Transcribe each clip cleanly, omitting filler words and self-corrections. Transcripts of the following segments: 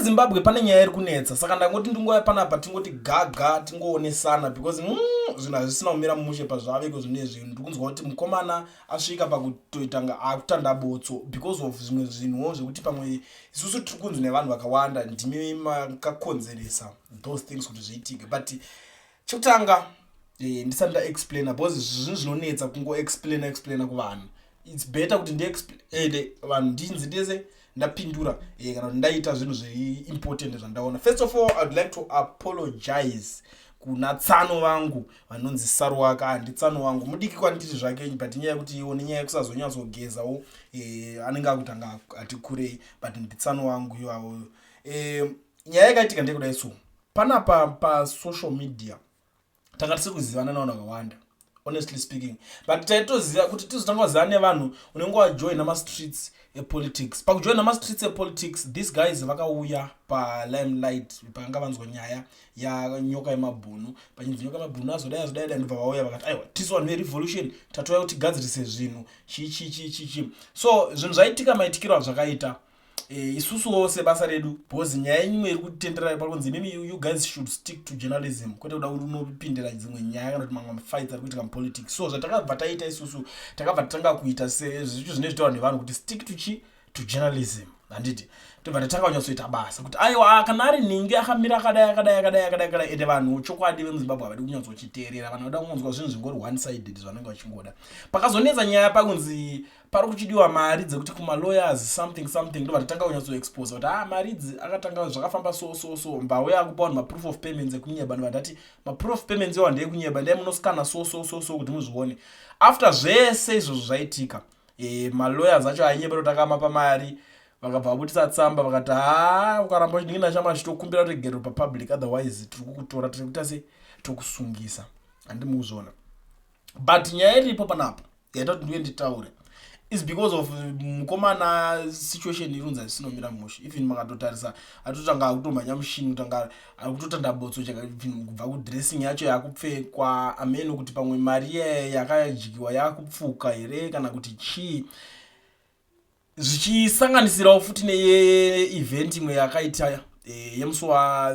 Zimbabwe, pane nyaya iri kunetsa, saka ndangoti ndingouya panapa, tingoti gaga, tingoonesana because zvinhu hazvisina kumira mushe pazvaveko zvinezvi. Ndiri kunzwa kuti mukomana asvika pakutoita nga akutanda botso because of zvimwe zvinhuwo zvekuti pamwe isusu tiri kunzi nevanhu vakawanda ndimi makakonzeresa those things kuti zviitike. But chekutanga, ndisati ndaexplaina, because zvinhu zvinonetsa kungoexplaina explaina kuvanhu, it's better kuti ndiexplaine vanhu ndinzi ndese ndapindura kana kuti ndaita zvinhu zviri important zvandaona. First of all, I'd like to apologize kuna tsano vangu vanonzi Saruwaka. Handitsano wangu, mudiki kwandiri zvake, but inyaya yekuti iwo nenyaya yekusazonyatsogezawo anenge akutanga ati kurei, but nditsano wangu iwavo. Nyaya yakaitika ndekudai. So panapa pasocial media tanga tisiri kuzivana navanhu vakawanda, honestly speaking, but taitoziva kuti tizotanga kuziva nevanhu unenge wajoina mastreets epolitics. Pakujoina mastreets epolitics, these guys vakauya palimelight pakanga vanzwa nyaya yaNyoka Yemabhunu, pachinzi Nyoka Yemabhunu azodai, azodai dai. Ndobva vauya vakati, "Aiwa, tisu vanhu verevolution, tatouya kuti tigadzirise zvinhu." Chi chi chi chi chi. So zvinhu zvaitika maitikiro azvakaita, isusuwo sebasa redu, because nyaya imwe iri kutenderera pakunzi imimi, you guys should stick to journalism, kwete kuda unopindira dzimwe nyaya kana kuti mamwe mafights ari kuitika mupolitics. So zvatakabva taita isusu, takabva tatanga kuita sezvicho zvine zvitaura nevanhu kuti stick to chi to journalism, handiti? Tobva tatanga kunyatsoita basa kuti aiwa, kana ari nhingi akamira akadai, akadai, akadai, akadai, akadai. Ende vanhu chokwadi vemuZimbabwe havadi kunyatsochiteerera. Vanhu vada kungonzwa zvinhu zvingori one sided zvanenge vachingoda. Pakazonetsa nyaya pakunzi pari kuchidiwa mari dzekuti kumalawyers, something something, ndobva tatanga kunyatsoexposa kuti ah, mari idzi akatanga zvakafamba so so so. Mbauya akupa vanhu maproof of payments ekunyeba. Ndobva ndati maproof of payments iwa ndeyekunyeba, ndai munosikana so so so so kuti muzvione. After zvese izvozvo zvaitika, malawyers acho ainyeba kuti akamapa mari, vakabva vabudisa tsamba vakati, "Ha, ukaramba uchiningina chama chitokumbira ruregerero papublic, otherwise tiri kukutora, tiri kuita se tokusungisa." Handimuzviona, but nyaya iripo panapa yaita kuti ndiuye nditaure is because of mukomana, situation iri kunzi hazisinomira mushe. Even makatotarisa, atotanga akutomhanya mushini, kutanga akutotanda botso kubva kudressing yacho yakupfekwa ameno kuti pamwe mari iyaya yakadyiwa yakupfuka here kana kuti chii, zvichisanganisirawo futi neevent imwe yakaita yemusi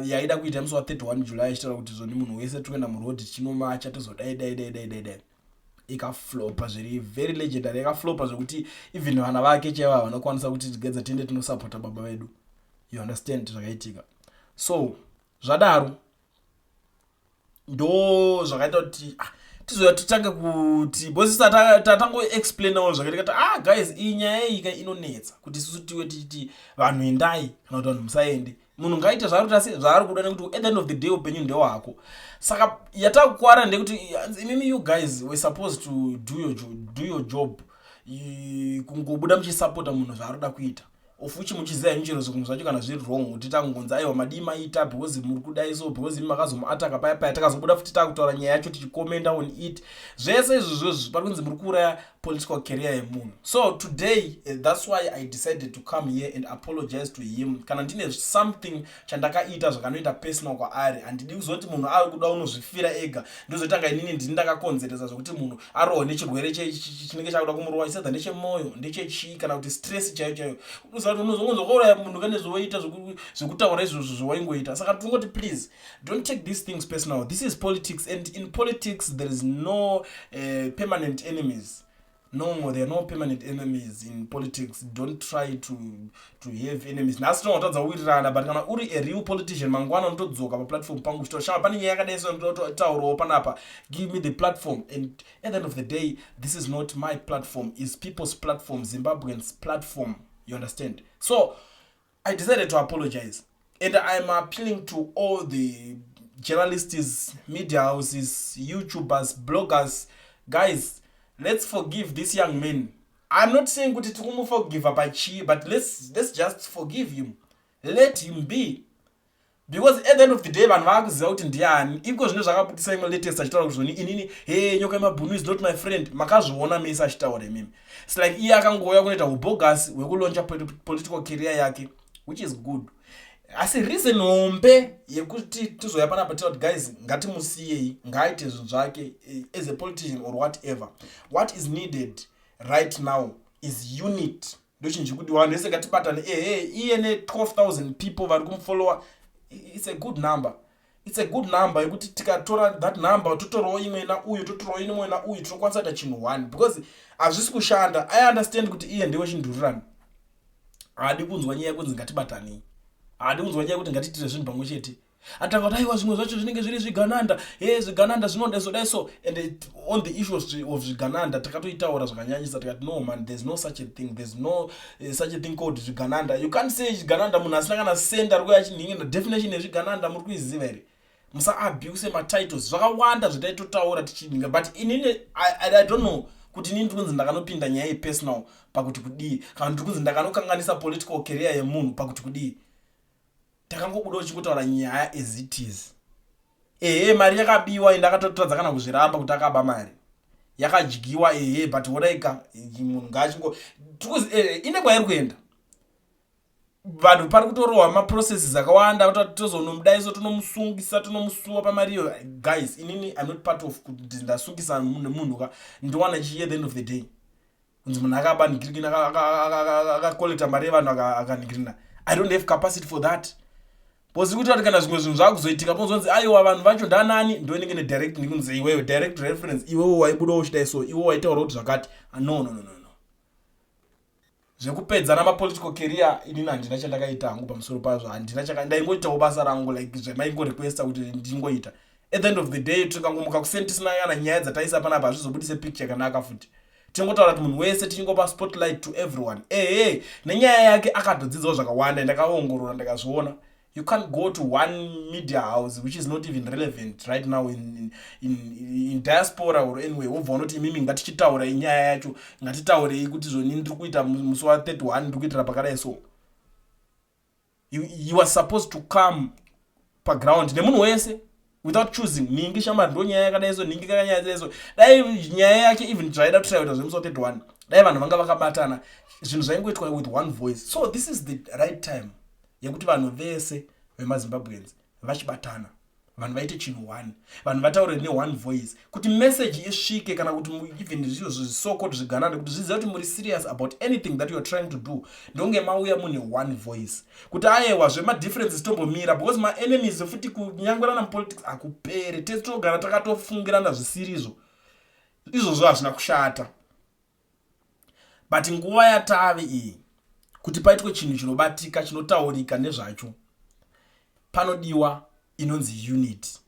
yaida kuita yemusi wa31 July, achitaura kuti zvoni munhu wese tiri kuenda murodhi, tichinomacha, tozodai dai dai dai dai dai. Ikaflopa zviri very legendary, yakaflopa zvekuti even vana vake chaivo havanokwanisa kuti tigedza tiende tinosapota baba vedu. You understand zvakaitika? So zvadaro ndo zvakaita kuti tizoya titange kuti because tatangoexplainawo zvakaitika kuti ah, guys, iyi nyaya iyi ka inonetsa kuti isusu tiwe tichiti vanhu endai kana kuti vanhu musaende. Munhu ngaite zvaari kuita se zvaari kuda, nekuti at the end of the day upenyu ndewako. Saka yatakukwara ndekuti imimi, you guys were supposed to do your job, kungobuda muchisapota munhu zvaari kuda kuita, of which muchiziva henyu chero zvinhu zvacho kana zviri wrong, kuti tangonzi, "Aiwa, madii maita because muri kudai so, because imi makazomuataka paya paya." Takazobuda futi takutaura nyaya yacho, tichikomenda on it. Zvese izvozvozvi pari kunzi muri kuuraya political career yemunhu. So today, that's why I decided to come here and apologize to him kana ndine something chandakaita zvakanoita personal kwaari. Handidi kuzoti munhu ari kuda unozvifira ega, ndozotanga inini ndini ndakakonzeresa zvokuti munhu arohwe nechirwere chinenge chakuda kumurova, isedha ndechemwoyo, ndechechii, kana kuti stress chaiyo chaiyo. Unoziva kuti unozongonzwa kuuraya munhu kane zvoita zvekutaura izvozvo zvawaingoita. Saka tingoti please don't take these things personal. This is politics, and in politics there is no permanent enemies. No, there are no permanent enemies in politics. Don't try to have enemies. Nhasi tinongotadza kuwirirana, but kana uri a real politician, mangwana unotodzoka paplatform pangu uchitaura, "Shama, pane nyaya yakadai so ndotaurawo panapa, give me the platform." And at the end of the day, this is not my platform, is people's platform, Zimbabweans' platform, you understand? So I decided to apologize, and I'm appealing to all the journalists, media houses, YouTubers, bloggers. Guys, let's forgive this young man. I'm not saying kuti tiri kumuforgiva pachii, but let's just forgive him, let him be, because at the end of the day vanhu vaakuziva kuti ndiani. Iko zvino zvakabudisa imwe latest achitaura kuti zvoni inini, he, Nyoka Yemabhunu is not my friend. Makazviona mese achitaura imimi. It's like iye akangouya kunoita ubogus hwekulauncha political career yake, which is good. Asi reason hombe yekuti tizoya panapa tira kuti guys, ngatimusiyei ngaaite zvinhu zvake as a politician or whatever. What is needed right now is unity. Ndochinhu chikudiwa, vanhu vese ngatibatane. Ehe, iye ne12,000 people vari kumufollowa, it's a good number. It's a good number yekuti tikatora that number, totorawo imwe nauyu, totorawo imwe nauyu, tinokwanisa kuita chinhu one, because hazvisi kushanda. I understand kuti iye ndewechindururani, haadi kunzwa nyaya yekunzi ngatibatanei, haadi kunzwa nyaya yekuti ngatiitire zvinhu pamwe chete. Atanga kuti aiwa, zvimwe zvacho zvinenge zviri zvigananda, e zvigananda zvinodai so. And on the issue of zvigananda, takatoitaura zvakanyanyisa, tikati, "No man, there's no such a thing. There's no such a thing called zvigananda. You can't say zvigananda munhu asina kana senda ari kuya achinhingi. Definition yezvigananda muri kuiziva here? Musaabuse matitles." Zvakawanda zvataitotaura tichinhinga, but inini I don't know kuti inini ndikunzi ndakanopinda nyaya yepersonal pakuti kudii, kana ndiri kunzi ndakanokanganisa political career yemunhu pakuti kudii. Takangobuda uchingotaura nyaya as it is. Ehe, mari yakabiwa, indakatotadza kana kuzviramba kuti akaba mari yakadyiwa. Ehe, but onaika, munhu ngaachingo ine kwairi kuenda. Vanhu pari kutorohwa maprocesses akawanda, tozonomudaiso, tonomusungisa, tonomusuwa pamari iyo. Guys, inini I'm not part of kuti ndasungisa nemunhu ka. Ndowana chii at the end of the day kunzi munhu akaba nigirikina, akakolekta mari yevanhu, akanigirina? I don't have capacity for that, because kuti kuti kana zvimwe zvinhu zvakuzoitika, pozonzi aiwa, vanhu vacho ndanani, ndo inenge nedirect ndikunzi iwewe, direct reference, iwewe waibudawo uchidai so, iwe waitaura kuti zvakati. Ah, no, no, no, no, no. Zvekupedza namapolitical career, inini handina chandakaita hangu pamusoro pazvo. Handina chaka, ndaingoitawo basa rangu like zvamaingorequesta kuti ndingoita. At the end of the day, tikangomuka kuseni tisina kana nyaya dzataisa panapa, hazvizobudise picture yakanaka futi. Tingotaura kuti munhu wese tichingopa spotlight to everyone. Ehe, nenyaya yake akatodzidzawo zvakawanda. Ndakaongorora, ndakazviona. You can't go to one media house which is not even relevant right now in diaspora or anyway, wobva unoti imimi ngatichitaurei nyaya yacho, ngatitaurei kuti zvoni ndiri kuita musi wa31, ndiri kuitira pakadai. So you are supposed to come paground nemunhu wese without choosing ningi, shamari ndo nyaya yakadai so, ningi kakanyaya dzai so. Dai nyaya yake even zvaida kutraita zvemusi wa31, dai vanhu vanga vakabatana, zvinhu zvaingoitwa with one voice. So this is the right time yekuti vanhu vese vemaZimbabweans vachibatana, vanhu vaite chinhu one, vanhu vataure neone voice kuti message isvike, kana kuti even zvizvo zvisoko zvigananda kuti zvizive kuti muri serious about anything that you are trying to do. Ndonge mauya mune one voice kuti ayewa, zvemadifferences tombomira, because maenemies futi kunyangwerana mupolitics hakupere. Tese togara takatofungirana zvisirizvo. Izvozvo hazvina kushata, but nguva yatave iyi kuti paitwe chinhu chinobatika, chinotaurika nezvacho, panodiwa inonzi unity,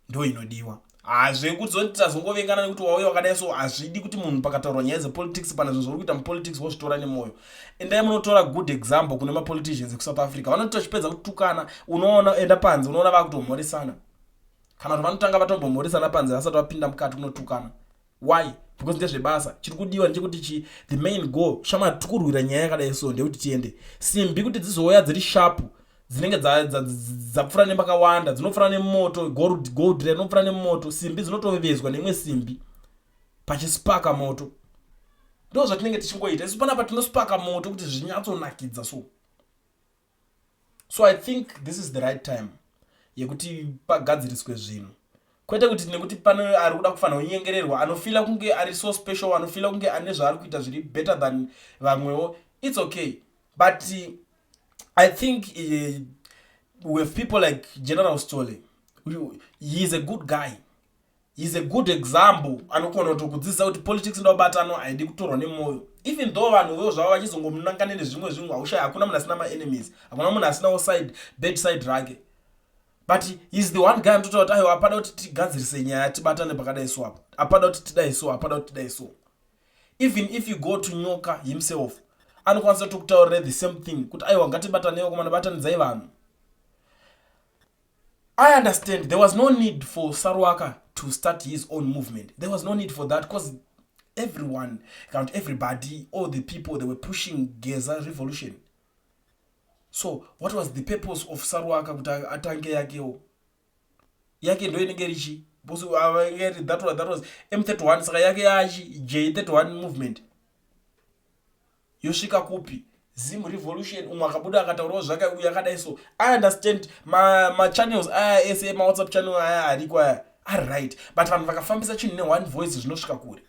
ndo inodiwa. Hazvekuzoti tazongovengana nekuti wauya wakadai so. Hazvidi kuti munhu pakataurwa nyaya dzepolitics, pana zvinhu zvauri kuita mupolitics, wozvitora nemwoyo. Endai munotora good example kune mapoliticians ekuSouth Africa. Vanoti vachipedza kutukana, unoona enda panze, unoona vakutomhoresana, kana kuti vanotanga vatombomhoresana panze vasati vapinda mukati kunotukana. Why? Because ndezvebasa. Chiri kudiwa ndechekuti chi the main goal, shamwari, tiri kurwira nyaya yakadai so, ndekuti tiende simbi kuti dzizouya dziri sharp, dzinenge dzapfuura nemakawanda, dzinopfuura nemoto. Gold rinopfuura nemoto, simbi dzinotovezwa neimwe simbi pachispaka moto. Ndo zvatinenge tichingoita isu panapa, tinospaka moto kuti zvinyatsonakidza. So I think this is the right time yekuti pagadziriswe zvinhu, kwete kuti nekuti pane ari kuda kufanira kunyengererwa, anofila kunge ari so special, anofila kunge ane zvaari kuita zviri better than vamwewo. It's okay, but I think with people like General Stole, he is a good guy, he is a good example. Anokona kutokudzidzisa kuti politics ndakubatano, haidi kutorwa nemwoyo, even though vanhu vo zvavo vachizongomunangane nezvimwe zvimwe. Haushaya, hakuna munhu asina maenemies, hakuna munhu asinawo side, bad side rake, but he is the one guy anototaura kuti aiwa, apada kuti tigadzirise nyaya, tibatane pakadai so, apa apada kuti tidai so, apada kuti tidai so. Even if you go to Nyoka himself, anokwanisa kutokutaurira the same thing kuti aiwa, ngatibataneiwo komana, batanidzai vanhu. I understand there was no need for Saruwaka to start his own movement. There was no need for that, because everyone, count everybody, all the people, they were pushing Geza revolution. So what was the purpose of Saruwaka kuti atange yakewo? Yake ndo inenge richi that was M31, saka yake yachi J31 movement yosvika kupi? Zim revolution, umwe akabuda akataurawo zvake, uyu akadai so. I understand machannels ma aya ese, mawhatsapp channel aya ariko aya ari right, but vanhu vakafambisa chinhu neone voice, zvinosvika kure.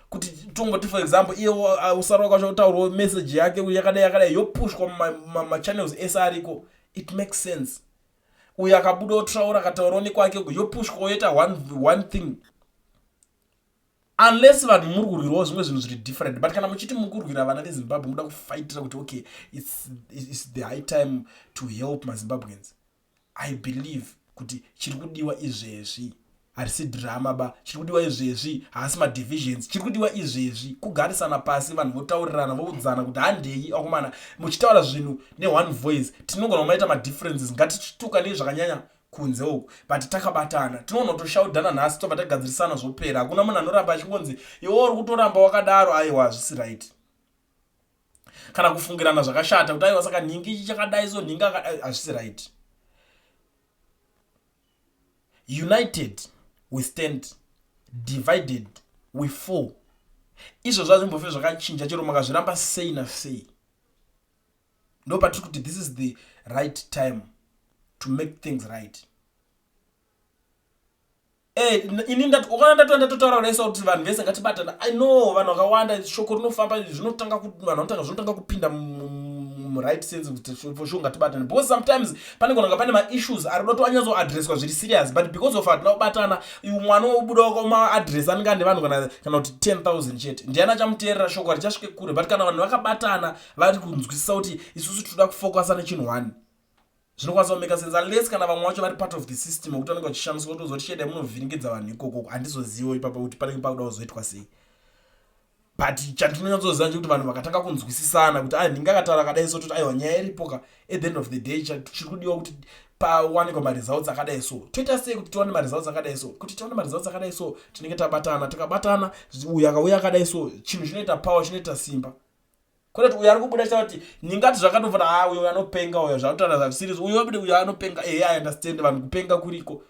Kuti tongoti, for example, iye usara kwacho kutaurawo message yake yakadai yakadai, yopushwa mumachannels ese ariko, it makes sense. Uyo akabudawo traura, akataurawo nekwake, yopushwa, yoita one thing, unless vanhu muri kurwirawo zvimwe zvinhu zviri different. But kana muchiti muri kurwira vana veZimbabwe, muda kufaitira kuti okay, it's the high time to help maZimbabweans, I believe kuti chiri kudiwa izvezvi harisi drama ba. Chiri kudiwa izvezvi haasi madivisions. Chiri kudiwa izvezvi kugarisana pasi, vanhu votaurirana, voudzana kuti handei akomana, muchitaura zvinhu neone voice. Tinogona kumaita madifferences, ngatichitukanei zvakanyanya kunze uku, but takabatana tinoona kutoshaudhana nhasi, tobva tagadzirisana, zvopera. Hakuna munhu anoramba achingonzi iwe uri kutoramba wakadaro. Aiwa, hazvisi right, kana kufungirana zvakashata kuti aiwa, saka nhingi ichi chakadai, so nhingi hazvisi right. United we stand, divided we fall. Izvozvo hazvimbofe zvakachinja, chero makazviramba sei nasei. Ndo patiri kuti this is the right time to make things right. Ini ukaona ndatoa ndatotaura kudai kuti vanhu vese ngatibatana, I know vanhu vakawanda, shoko rinofamba, zvinotanga vanhu vanotanga, zvinotanga kupinda muright sense kuti for sure ngatibatane, because sometimes panegona kunga pane maissues ari kuda kuti anyatsoadresswa zviri serious, but because of hatina kubatana, mwana wobuda maadress anenge ane vanhu kana kuti 10,000 chete, ndiani achamuteerera? Shoko harichasvike kure. But kana vanhu vakabatana, vari kunzwisisa kuti isusu tinoda kufocusa nechinhu one, zvinokwanisa kumeka sense, unless kana vamwe vacho vari part of the system wekuti vanenge vachishandiswa kuti uzoti chedai munovhiringidza vanhu ikoko. Handizozivo ipapo kuti panenge pakuda kuzoitwa sei, but chandinonyatsoziva ndechekuti vanhu vakatanga kunzwisisana kuti ai, ndingakataura akadai so, toti aiwa, nyaya iripo ka, at the end of the day chiri kudiwa kuti pawanikwa maresults akadai so. Toita sei kuti tiwane maresults akadai so? Kuti tiwane maresults akadai so, tinenge tabatana. Tikabatana, uyu akauya akadai so, chinhu chinoita power, chinoita simba, kwete kuti uyu ari kubuda chita kuti ndingati zvakatofana. Ha, uyu anopenga uyo, zvakutaura zvavisiri uyu wabude, uyu anopenga. Ehe, I understand, vanhu kupenga kuriko,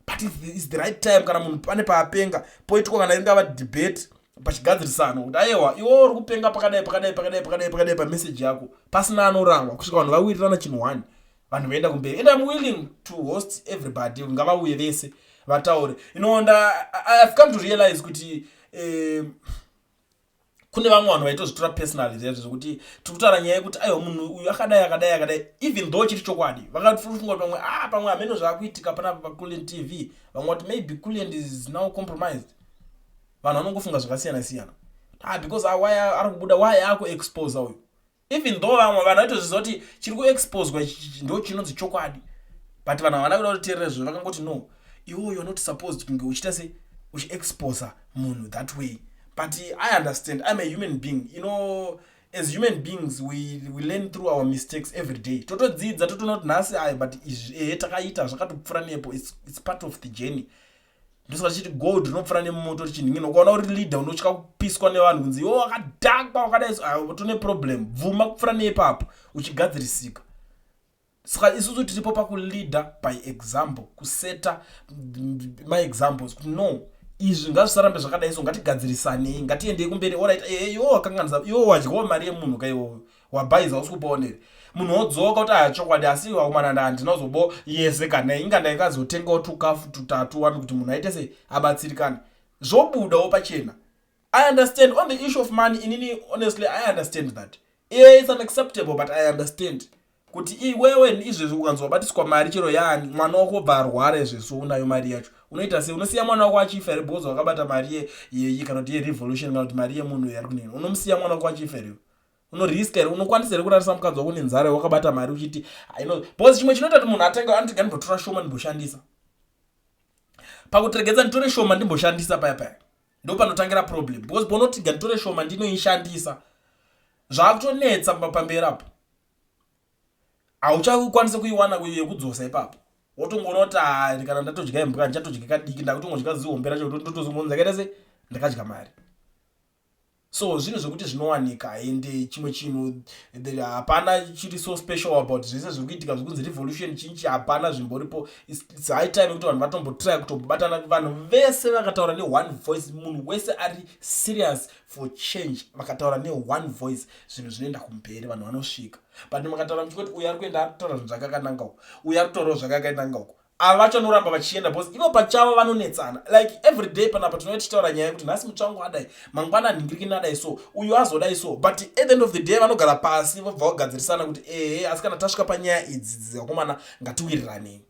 but it's the right time kana munhu pane paapenga, poitwa kana ingava debate, pachigadzirisana kuti aiwa, iwe uri kupenga pakadai, pakadai, pakadai, pakadai, pakadai, pameseji yako, pasina anorangwa, kusvika vanhu vawirirana chinhu one, vanhu voenda kumberi. And I'm willing to host everybody, ngavauye vese vataure. I've come to realize kuti kune vamwe vanhu vaitozvitora personally zvaizvo, zvokuti tiri kutaura nyaya yekuti aiwa, munhu uyu akadai, akadai, akadai, even though chiri chokwadi. Vakafunga kuti pamwe, ah, pamwe hameno zvaakuitika panapa paCulliant TV. Vamwe vati maybe Culliant is now compromised. Vanhu vanongofunga zvakasiyana siyana. Ah, because why ari kubuda, why akuexposa uyu, even though vamwe vanhu vaitozviziva kuti chiri kuexposwa ndo chinonzi chokwadi, but vanhu havana kuda kuteerera izvozvo. Vakangoti no, iwo you're not supposed kunge uchiita se uchiexposa munhu that way. But I understand, I'm a human being. As human beings we learn through our mistakes every day. Totodzidza, totoona kuti nhasi ayo, but izvi ehe, takaita zvakatopfuura nepo. It's part of the journey. Ndosaka tichiti gold rinopfuura nemumoto richinhingi. Ukaona uri leader unotya kupiswa nevanhu kunzi iwe wakadhakwa, wakadai, tone problem, bvuma kupfuura neipapo uchigadzirisika. Saka isusu tiripo pakuleader by example, kuseta maexamples kuti no, izvi ngazvisarambe zvakadai, so ngatigadzirisanei, ngatiendei kumberi. Alright, iwe wakanganisa, iwe wadyawo mari yemunhu ka, iwoyo wabhaiza usi kupaonere munhu wodzoka kuti aya chokwadi, asi wakomana, handina kuzobo yese kana inga ndaikazotengawo tukafu tutatu wani kuti munhu aite sei, abatsirikane, zvobudawo pachena. I understand on the issue of money. Inini honestly, I understand that it's unacceptable, but I understand kuti iwewe izvezvi ukanzi wabatiswa mari chero yaani, mwana wako obva arwara izvezvi, unayo mari yacho, unoita sei? Unosiya mwana wako achifa here because wakabata mari yeyi, kana kuti yerevolution, kana kuti mari yemunhu yari kunini? Unomusiya mwana wako achifa here? Unoriska here? Unokwanisa here kurarisa mukadzi wako nenzara wakabata mari uchiti ino? Because chimwe chinoita kuti munhu atenge, anoti ngandimbotora shoma ndimboshandisa, pakuti nditore shoma ndimboshandisa paya paya, ndo panotangira problem, because paunoti nganditore shoma ndinoishandisa, zvaakutonetsa pamberi apo. Hauchakwanisi kuiwana yekudzosa ipapo. Wotongoona kuti ha, kana ndatodya imbwa, ndichatodya kadiki, ndakutongodya zihombe racho, ndotozongonzi ndakaita sei, ndakadya mari. So zvinhu zvekuti zvinowanika. Ende chimwe chinhu, hapana chiri so special about zvese zviri kuitika zvekunzi revolution chinchi, hapana zvimboripo. It's high time yekuti vanhu vatombotry kutombobatana. Vanhu vese vakataura neone voice, munhu wese ari serious for change vakataura neone voice, zvinhu zvinoenda kumberi, vanhu vanosvika. But makataura muchingoti uyu ari kuenda, ari kutaura zvinhu zvakakananga uku, uyu ari kutaurawo zvakakananga uku. Ava vachanoramba vachienda because ivo pachavo vanonetsana. Like every day panapa tinouya tichitaura nyaya yekuti nhasi Mutsvango adai, mangwana nhingirikini adai, so uyu azodai so, but at the end of the day vanogara pasi vobva vagadzirisana kuti ehe, asi kana tasvika panyaya idzi, vakomana, ngatiwiriranei.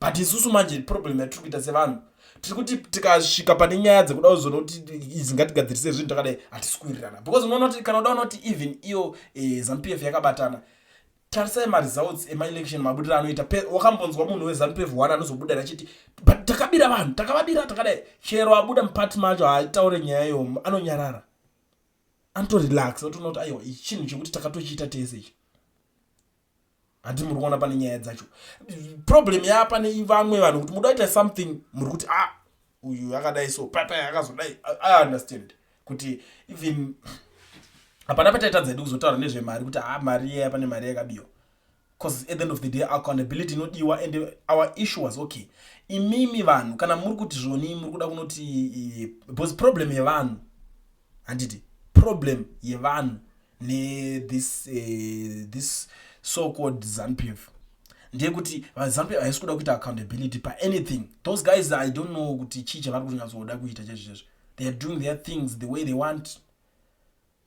But isusu manje problem yatiri kuita sevanhu, tiri kuti tikasvika pane nyaya dzekuda kuzoona kuti idzi ngatigadzirise zvinhu takadai, hatisi kuwirirana, because unoona kuti kana udaona kuti even iyo ZANU PF yakabatana, tarisai maresults emaelection, mabudiro anoita. Wakambonzwa munhu weZANU PF one anozobuda achiti, "But takabira vanhu, takavabira, takadai"? Chero abuda mupati macho haataure nyaya iyo, anonyarara, anotorelax, otoona kuti aiwa, ichi chinhu chekuti takatochiita tese ichi. Handi muri kuona pane nyaya dzacho? Problem yaapane vamwe vanhu kuti muda kuita something, muri kuti, "Ah, uyu akadai, so papa akazodai." I understand kuti even hapana pataitadza edu kuzotaura nezvemari kuti ha, mari iya, pane mari yakabiwa, because at the end of the day accountability inodiwa. And our issue was, okay, imimi vanhu kana muri kuti zvoni muri kuda kunoti, because problem yevanhu, handiti, problem yevanhu nethis this so called ZANU PF ndeyekuti ZANU PF haisi kuda kuita accountability paanything. Those guys, I don't know kuti chii chavari kunyatsoda kuita chaizvo chaizvo. They are doing their things the way they want.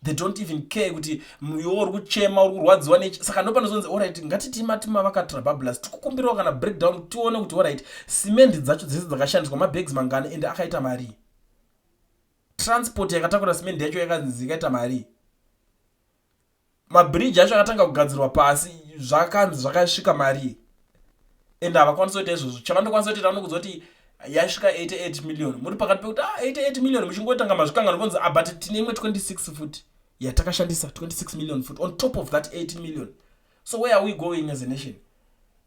They don't even care kuti iwe uri kuchema, uri kurwadziwa nechi. Saka ndopanozonzi, alright, ngatitima vakatrabablas, tikukumbirawo kana breakdown, tione kuti alright, simendi dzacho dzese dzakashandiswa mabags mangani, ende akaita mari? Transport yakatakura simendi yacho yakanzi ikaita mari? Mabhiriji acho akatanga kugadzirwa pasi zvakanzi zvakasvika mari? Ende havakwanisi kuita izvozvo. Chavandokwanisa kuita, vanokudza kuti yasvika 88 million. Muri pakati pekuti, ah, 88 million, muchingotanga mazvikangano, konzi, ah, but tine imwe 26 futi yatakashandisa, 26 million futi on top of that 18 million. So where are we going as a nation?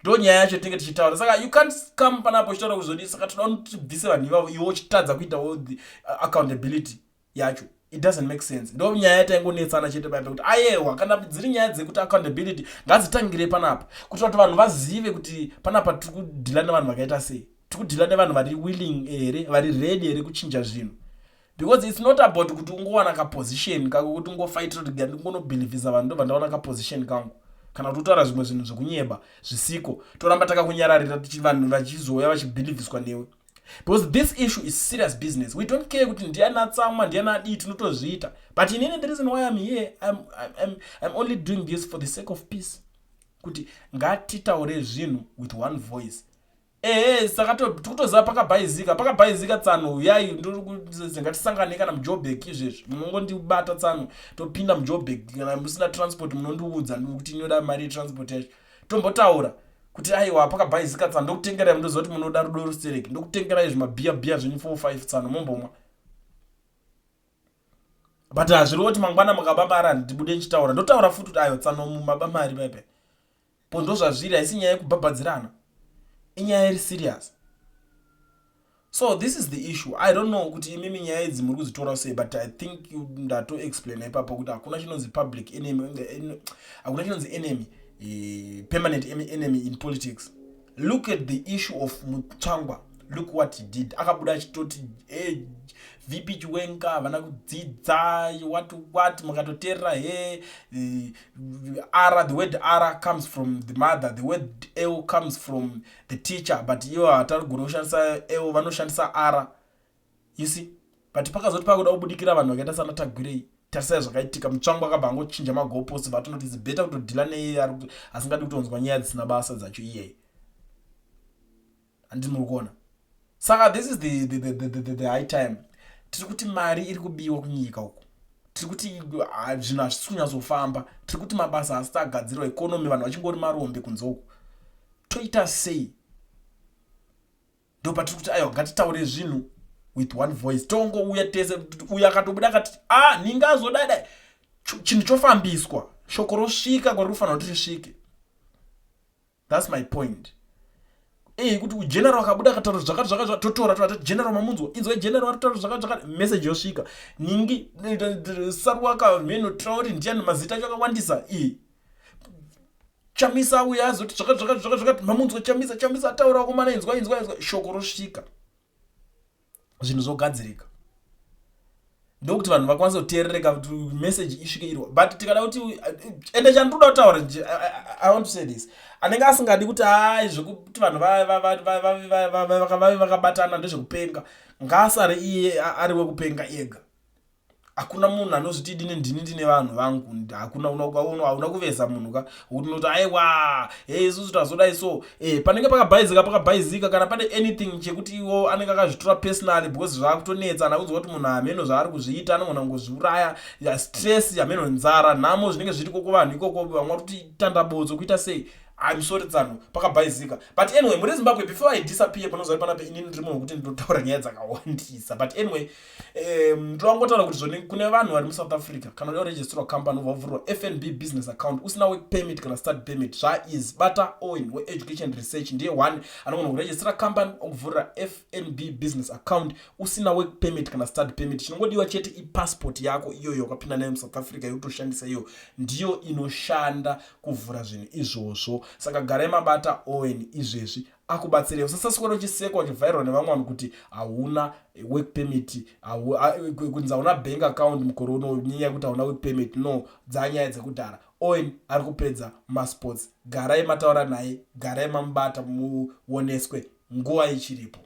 Ndo nyaya yacho tinenge tichitaura. Saka you can't come panapo uchitaura kuzodii, saka toda kuti tibvise vanhu ivavo, iwe uchitadza kuitawo the accountability yacho. It doesn't make sense. Ndo nyaya yataingonetsana chete paipa kuti ayewa, kana dziri nyaya dzekuti accountability, ngadzitangire panapa kuitira kuti vanhu vazive kuti panapa tiri kudeala nevanhu vakaita sei, tiri kudeala nevanhu vari willing here, vari ready here kuchinja zvinhu, because it's not about kuti ungowana kaposition kako kuti ungofaitira kuti ndingonobhilivhisa vanhu, ndobva ndawana kaposition kangu, kana kuti utaura zvimwe zvinhu zvekunyeba zvisiko, toramba takakunyararira, vanhu vachizouya vachibhilivhiswa newe, because this issue is serious business. We don't care kuti ndiani atsamwa, ndiani adii, tinotozviita. But inini, the reason why I'm here, I'm only doing this for the sake of peace, kuti ngatitaure zvinhu with one voice. Ehe, saka tikutoziva pakabhaizika, pakabhaizika. Tsano, uyai, ngatisangane kana muJobek izvezvi, munongondibata tsano, topinda muJobek. Kana musina transport, munondiudza kuti inoda mari yetransport yacho, tombotaura kuti aiwa, pakabhaizika tsano, ndokutengerai. Mundoziva kuti munoda rudo rustereki, ndokutengerai zvimabhiya bhiya zvenyu 4 5 tsano, mombomwa. But hazviri kuti mangwana mukaba mari handibude ndichitaura, ndotaura futi kuti aiwa, tsano, mumaba mari paipai po. Ndo zvazviri, haisi nyaya yekubhabhadzirana, inyaya iri serious. So this is the issue. I don't know kuti imimi nyaya idzi muri kudzitora sei, but I think ndatoexplaina ipapo kuti hakuna chinonzi public enemy, hakuna chinonzi enemy, permanent enemy in politics. Look at the issue of Mutsvangwa. Look what he did. Akabuda achitoti, hey, VP Chiwenga havana kudzidza, what what. Mukatoteerera he, r, the word R comes from the mother, the word L comes from the teacher, but ivo hatarigona kushandisa L, vanoshandisa R, you see? But pakazoti pakuda kubudikira vanhu vakaita sana Tagwirei, tarisai zvakaitika. Mutsvangwa akabva angochinja magoalpost, vatonoti it's better kutodeala neiye asingadi kutonzwa nyaya dzisina basa dzacho iyeye. Handiti muri kuona? Saka this is the high time. Tiri kuti mari iri kubiwa kunyika uku, tiri kuti zvinhu hazvisi kunyatsofamba, tiri kuti mabasa asati agadzirwa, economy, vanhu vachingori marombe kunze uku. Toita sei? Ndo patiri kuti aiwa, ngatitaure zvinhu with one voice, tongouya tese. Uyu akatobuda akati, "A, ah, ningazodai," chinhu chofambiswa, shoko rosvika kwari kufanira kuti risvike. That's my point. Ei, kuti general akabuda akataura zvakati zvakati, totora toati, "General, mamunzwa? Inzwa, general ari kutaura zvakati zvakati." Message yosvika. Ningi Sarwaka mheno trauri, ndiani, mazita acho akawandisa. I Chamisa uya azoti zvakati zvakati zvakati zvakati, "Mamunzwa Chamisa? Chamisa ataura komana, inzwa, inzwa, inzwa." Shoko rosvika, zvinhu zvogadzirika. Ndokuti vanhu vakwanise kuteerereka kuti message isvike irwa. But tikada kuti, ende chandinoda kutaura, I want to say this, anenge asingadi kuti hai, zvekuti vanhu vave vakabatana ndezvekupenga, ngaasare iye ari wekupenga ega. Hakuna munhu anozviti idini, ndini ndine vanhu vangu. Hakuna, hauna kuveza munhu ka kuti unoti, "Aiwa, e, isusu tazodai." So panenge pakabhaizika, pakabhaizika. Kana pane anything chekuti iwo anenge akazvitora personally, because zvaakutonetsa, ana kunzwa kuti munhu hameno zvaari kuzviita, anogona kungozviuraya, stress, hameno, nzara, nhamo, zvinenge zviri koko vanhu ikoko, vamwe kuti tandabotso kuita sei. I'm sorry tsano, pakabhaizika. But anyway, muri Zimbabwe, before I disappear, panozvari panape, inini ndiri munhu wekuti ndinotaura nyaya dzakawandisa. But anyway, ndinongotaura kuti zvoni kune vanhu vari muSouth Africa, kana uda kuregisterwa company, ubva FNB business account usina work permit kana study permit, zvaizi bata Owen weEducation Research. Ndiye one anogona kuregistera company, okuvhurira FNB business account usina work permit kana study permit. Chinongodiwa chete ipassport yako iyoyo wakapinda nayo muSouth Africa, yekutoshandisa iyo ndiyo inoshanda kuvhura zvinhu izvozvo. Saka garai mabata Owen izvezvi akubatsirei. Usasaswera uchisekwa, uchivhairwa nevamwe vanhu kuti hauna work permit, kunzi hauna bank account mukore uno, nyaya yekuti hauna work permit. No, dzanyaya dzekudhara. Owen ari kupedza masports. Garai mataura naye, garai mamubata, muoneswe nguva ichiripo.